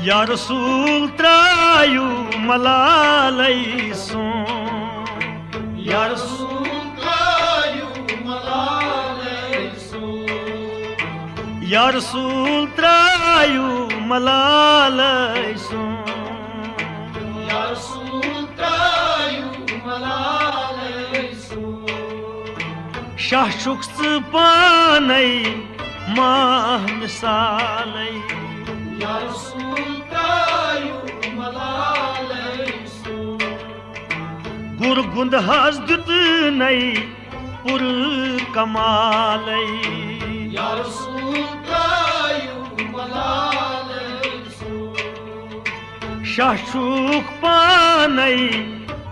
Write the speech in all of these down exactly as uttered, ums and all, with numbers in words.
یا رسول ترٛایِو ملالَے سون۔ یا رسول ترٛایِو ملالَے سون۔ یا رسول ترٛایِو ملالَے سون۔ یا رسول ترٛایِو ملالَے سون۔ شاہ چھُکھ ژٕ پانَے ماہ مثالَے۔ یا رسول ترٛایِو ملالَے سون۔ گُر گُنٛد حظ دیُتنَے پُر کمالَے۔ یا رسول ترٛایِو ملالَے سون۔ شاہ چھُکھ پانَے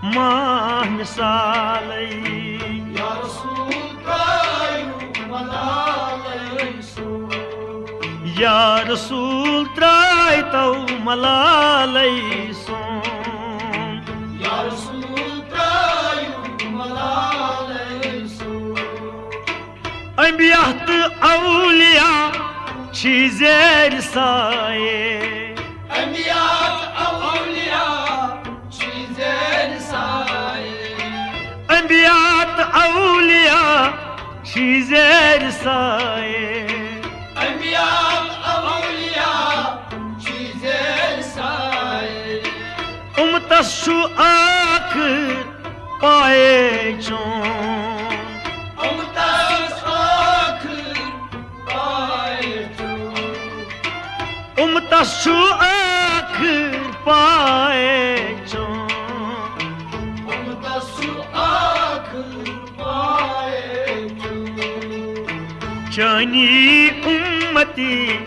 ماہ مثالَے۔ یا رسول ترٛایِو ملالَے سون۔ یا رسول ترٛایتو ملالَے سون۔ یا رسول ترٛایِو ملالَے سون۔ انبیاء تہٕ اولیاء چھی زیر سایے۔ انبیاء تہٕ اولیاء چھی زیر سایے۔ انبیاء تہٕ اولیاء چھی زیر سایے۔ انبیاء تہٕ اولیاء چھی زیر سایے۔ اُمتس چھُ ٲخٕر پایے چون۔ اُمتس ٲخٕر پایے چون۔ اُمتس چھُ ٲخٕر پایے چون۔ اُمتس چھُ ٲخٕر پایے چون۔ چٲنی اُمتی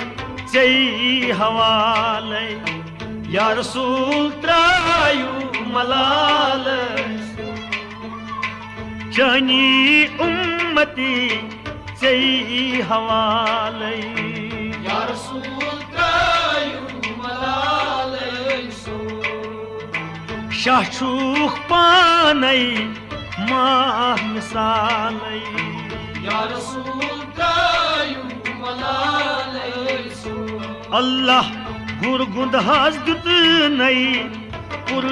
ژےٚ حوالے۔ یا رسول ترٛایِو ملالَے۔ چٲنی اُمتی ژےٚ حوالَے۔ یا رسول ترٛایِو ملالَے سون۔ شاہ چھُکھ پانَے ماہ مثالَے۔ یا رسول ترٛایِو ملالَے سون۔ اللہ گُر گُنٛد حظ دیُتنَے پُر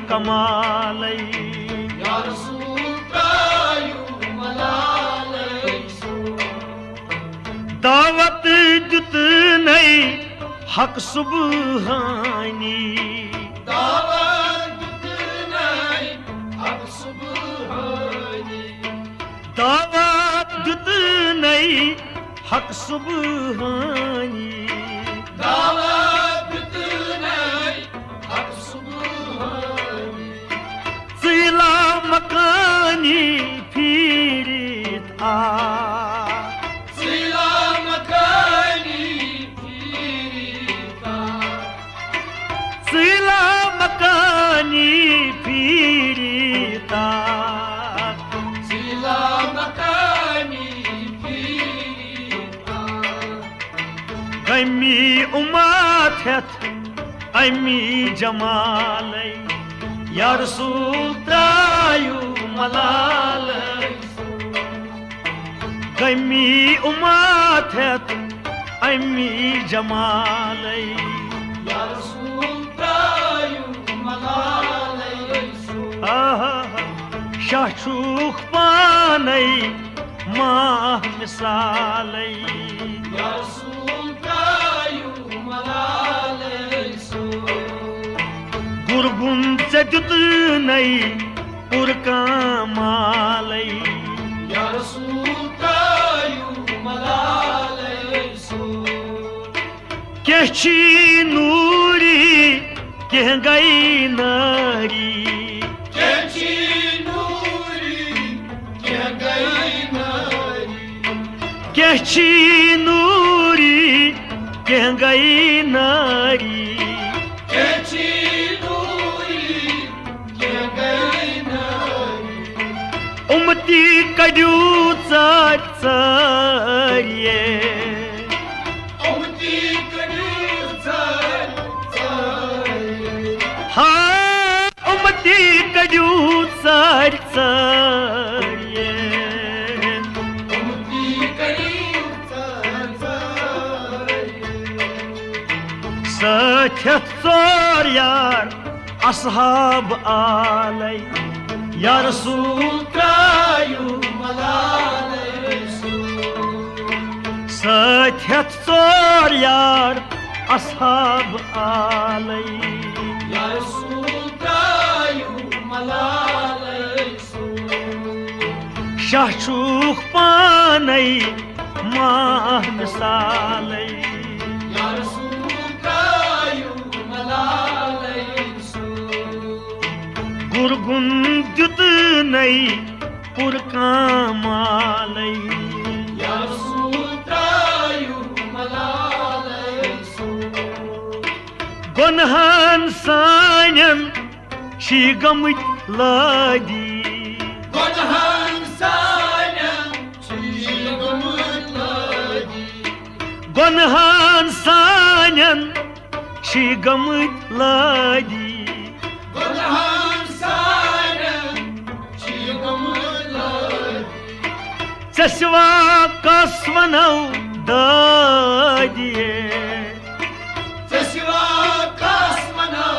کمالَے۔ یا رسول ترٛایِو ملالَے سون۔ دعوت دیُتنَے حق سبحانی۔ دعوت دیُتنَے حق سبحانی۔ دعوت دیُتنَے حق سبحانی۔ دعوت دیُتنَے حق سبحانی۔ ژٕے لامکانی پھیٖرِتھ آ۔ ژٕے لامکانی پھیٖرِتھ آ۔ ژٕے لامکانی پھیٖرِتھ آ۔ ژٕے لامکانی پھیٖرِتھ آ۔ غمی اُمت ہٮ۪تھ اَمی جمالَے۔ یا رسول ترٛایِو ملالَے۔ غمی اُمت ہٮ۪تھ اَمی جمالَے۔ یا رسول ترٛایِو ملالَے۔ آہا، شاہ چھُکھ پانَے ماہ مثالَے۔ یا رسول ترٛایِو ملالَے سون۔ گُر گُنٛد ژےٚ دیُتنَے پُر کمالَے۔ یا رسول ترٛایِو ملالَے سون۔ کینٛہہ چھی نوٗری، کینٛہہ گٔے نٲری۔ کینٛہہ چھی نوٗری، کینٛہہ گٔے نٲری۔ کینٛہہ چھی نوٗری، کینٛہہ گٔے نٲری۔ کینٛہہ چھی نوٗری، کینٛہہ گٔے نٲری۔ اُمتی کٔڑِو ژٲرۍ ژٲرۍ۔ اُمتی کٔڑِو ژٲرۍ ژٲرۍ۔ ہا، اُمتی کٔڑِو ژٲرۍ ژٲرۍ۔ اُمتی کٔڑِو ژٲرۍ ژٲرۍ۔ سٲرۍ ہٮ۪تھ ژور یار اصحاب آلے، یا رسول ترٛایِو ملالے سُہ۔ سۭتۍ ہٮ۪تھ ژور یار اصحاب آلے، یا رسول ترٛایِو ملالے سُہ۔ شاہ چھُکھ پانے ماہ مثالے، یا رسول ترٛایِو ملالے سُہ۔ گُرگُن دیُتنَے پُر کمالے، یا رسول ترٛایِو ملالے سُہ۔ گۄنہَن سانٮ۪ن چھی گٔمٕتۍ لٲدی۔ گۄنہَن سانٮ۪ن چھی گٔمٕتۍ لٲدی۔ گۄنہَن سانٮ۪ن چھی گٔمٕتۍ لٲدی۔ گۄنہَن سانٮ۪ن چھی گٔمٕتۍ لٲدی۔ ژےٚ سوا کس ونو دادیے؟ ژےٚ سوا کس ونو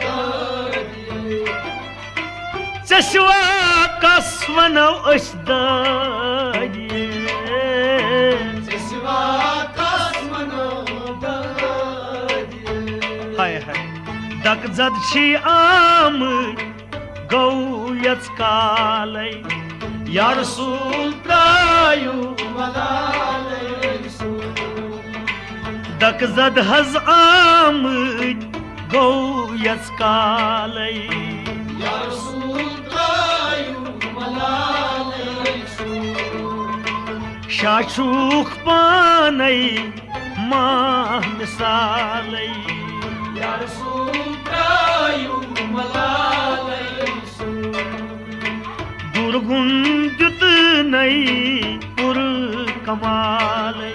دادیے؟ ژےٚ سوا کس ونو أسۍ دادیے؟ ژےٚ سوا کس ونو دادیے؟ ہاے ہاے، دک زد چھی آمٕتۍ گوٚو یژ کالے، یا رسول ترٛایِو ملالے سُہ۔ دک زد حظ آمٕتۍ گوٚو یژ کالے، یا رسول ترٛایِو ملالے سُہ۔ شاہ چھُکھ پانے ماہ مثالے، یا رسول ترٛایِو ملالے سُہ۔ گُرگُن دیُتنَے پُر کمالے،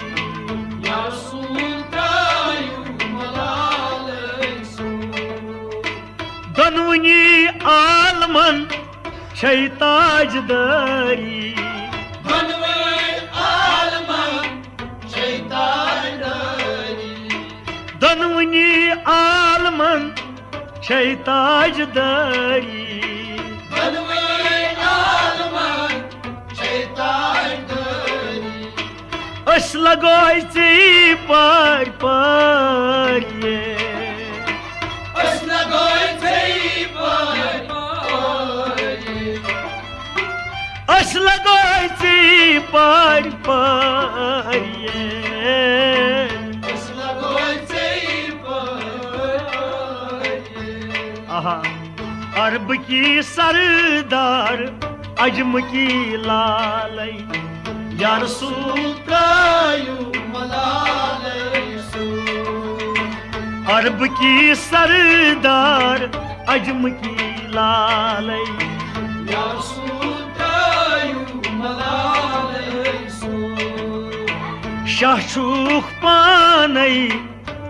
یا رسول ترٛایِو ملالے سُہ۔ دۄنوٕنی عالمن چھے تاجدٲری۔ دۄنوٕنی عالمن چھے تاجدٲری۔ دۄنوٕنی عالمن چھے تاجدٲری۔ دۄنوٕنی عالمن چھے تاجدٲری۔ أسۍ لگوے ژےٚ پارِ پارِ۔ أسۍ لگوے ژےٚ پارِ پارِ۔ أسۍ لگوے ژےٚ پارِ پارِ۔ أسۍ لگوے ژےٚ پارِ پارِ۔ آہا۔ عرب کی سردار، عجم کی لالے، یا رسول ترٛایِو ملالے سُہ۔ عرب کی سردار، عجم کی لالے، یا رسول ترٛایِو ملالے سُہ۔ شاہ چھُکھ پانے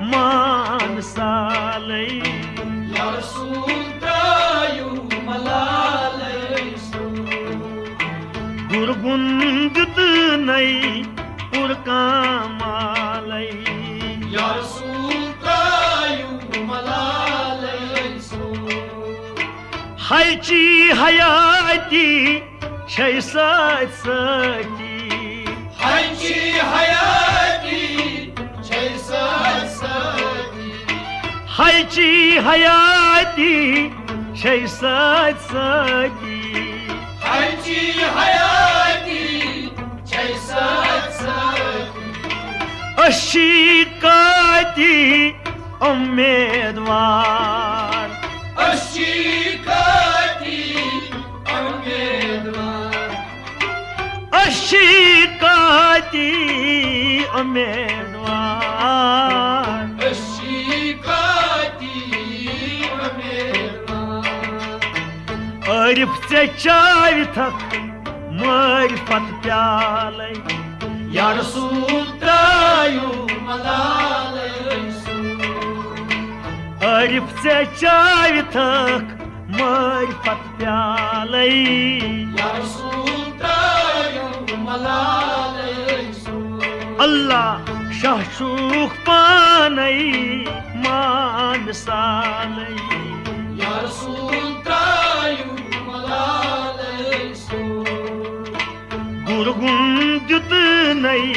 ماہ مثالے، یا رسول ترٛایِو ملالے سُہ۔ گُرگُن دیُتنَے پُر کمالے، یا رسول ترٛایِو ملالے سُہ۔ ہیچی حیاتی چھے سۭتۍ سۭتی۔ ہیچی حیاتی چھے سۭتۍ سۭتی۔ ہیچی حیاتی چھے سۭتۍ سۭتی۔ ہیچی حیاتی چھے سۭتۍ سۭتی۔ أسۍ چھی کٲتی امیدوار۔ أسۍ چھی کٲتی امیدوار۔ أسۍ چھی کٲتی امیدوار۔ أسۍ چھی کٲتی امیدوار۔ عارف ژےٚ چاوِ تھکھ معرفت پیالے، یا رسول ترٛایِو ملالے سُہ۔ عارف ژےٚ چاوِ تھکھ معرفت پیالے، یا رسول ترٛایِو ملالے سُہ۔ اللہ شاہ چھُکھ پانے ما مثالے۔ یا رسول ترٛایِو ملالے سُہ۔ گُر گُن دیُتنَے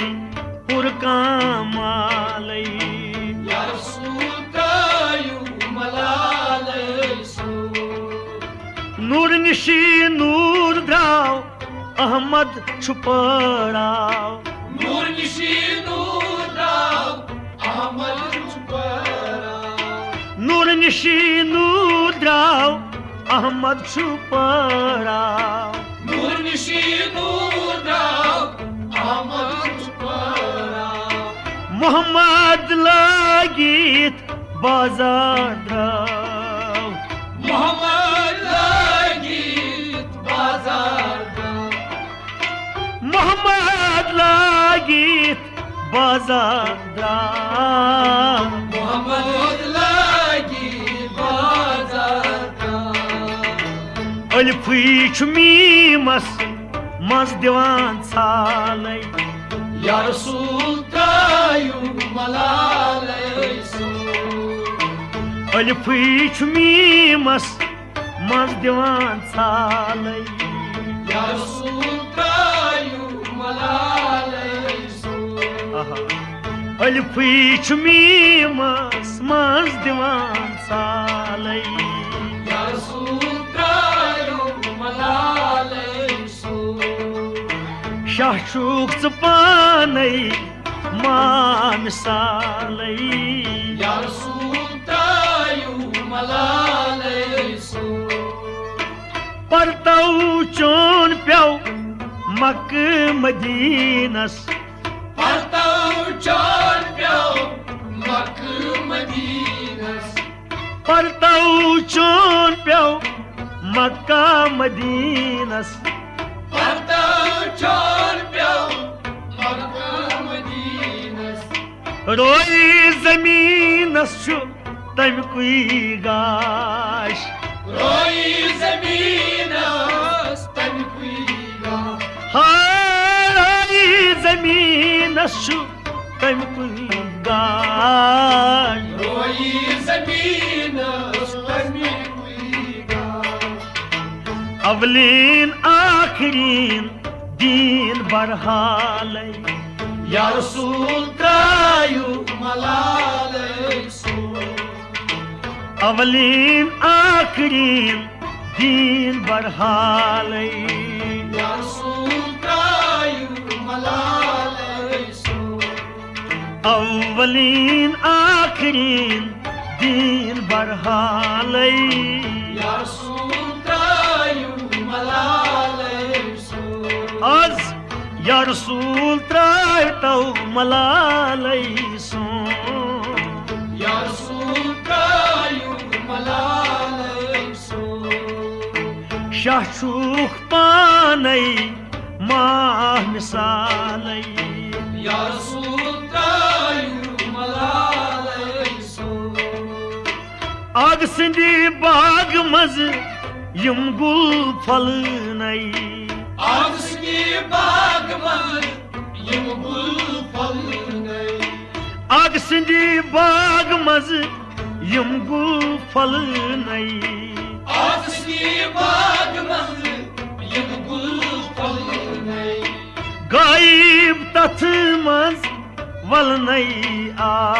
پُر کمالے۔ یا رسول ترٛایِو ملالے سُہ۔ نوٗر نِشی نوٗر درٛاو، احمد چھُ پٲراو۔ نوٗر نِشی نوٗر درٛاو، احمد چھُ پٲراو۔ نوٗر نِشی نوٗر درٛاو، احمد چھُ پٲراو۔ نوٗر نِشی نوٗر درٛاو، احمد چھُ پٲراو۔ محمد لٲگِتھ بازار درٛاو۔ محمد لٲگِتھ بازار درٛاو۔ محمد لٲگِتھ بازار درٛاو۔ محمد لٲگِتھ بازار درٛاو۔ الفٕے چھُ میٖمس منٛز دِوان ژھالے۔ یا رسول ترٛایِو ملالے سُہ۔ الفٕے چھُ میٖمس منٛز دِوان ژھالے۔ یا رسول ترٛایِو ملالے سُہ۔ آہا۔ الفٕے چھُ میٖمس منٛز دِوان ژھالے۔ یا رسول ترٛایِو ملالے سُہ۔ شاہ چھُکھ ژٕ پانے ما مثالے۔ یا رسول ترٛایِو ملالے سُہ۔ پرتو چون پیو مکہ مدینس۔ پرتو چون پیو مکہ مدینس۔ پرتو چون پیو مکہ مدینس۔ پرتو چون پیو مکہ مدینس۔ روئی زمینس چھُ تَمہِ کُے گاش۔ روئی زمینس تَمہِ کُے گاش۔ ہاے روئی زمینس چھُ تَمہِ کُے گاش۔ روئی زمینس تَمہِ کُے گاش۔ اولین آخرین دین برحالے۔ یا رسول ترٛایِو ملالے سُہ۔ اولین آخرین دین برحالے۔ یا رسول ترٛایِو ملالے سُہ۔ اولین آخرین دین برحالے۔ یا رسول ترٛایِو ملالے سُہ۔ از یا رسول ترٛایتو ملالے سُہ۔ یا رسول ترٛایِو ملالے سُہ۔ شاہ چھُکھ پانے ماہ مثالے۔ یا رسول ترٛایِو ملالے سُہ۔ آگ سٕنٛدِ باغ منٛز یِم گُل پھۄلنَے۔ آگ سٕنٛدِ باغ منٛز یِم گُل پھۄلنَے۔ آگ سٕنٛدِ باغ منٛز یِم گُل پھۄلنَے۔ آگ سٕنٛدِ باغ منٛز یِم گُل پھۄلنَے۔ غایب تتھ منٛز ولنَے آ۔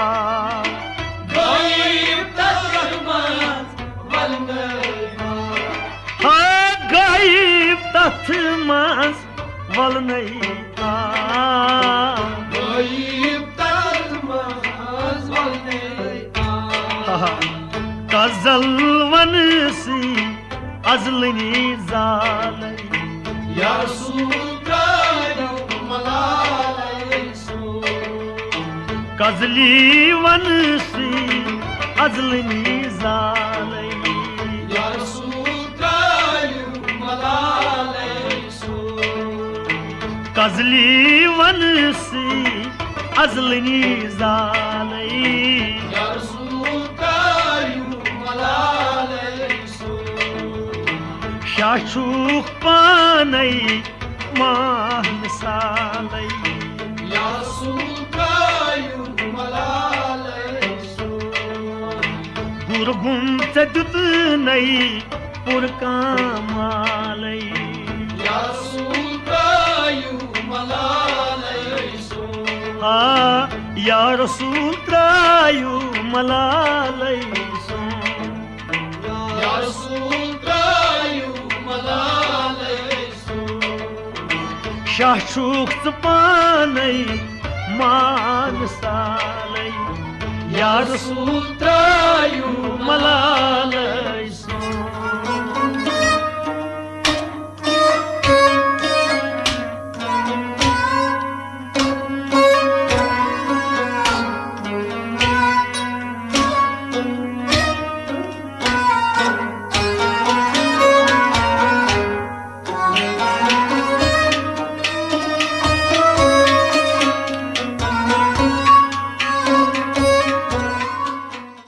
غایب تتھ منٛز ولنَے آ۔ ہا غایب تتھ منٛز ولنَے آ۔ غایب تتھ منٛز ولنَے آ۔ ہا ہا۔ کزل ونہٕ سٕے ازلنی زالے۔ یا رسول ترٛایِو ملالے سُہ۔ کزلی ونہٕ سٕے ازلنی زالے۔ یا رسول ترٛایِو ملالے سُہ۔ کزلی ونہٕ سٕے ازلنی زالے۔ یا رسول ترٛایِو ملالے سُہ۔ شاہ چھُکھ پانے ماہ مثالے۔ یا رسول ترٛایِو ترٛگُن ژےٚ دیُتنَے پُر کمالَے۔ یا رسول ترٛایِو ملالَے سون۔ ہا، یا رسول ترٛایِو ملالَے سون۔ یا رسول ترٛایِو ملالَے سون۔ شاہ چھُکھ ژٕ پانَے مانسالَے۔ یا رسول ترٛایِو ملالَے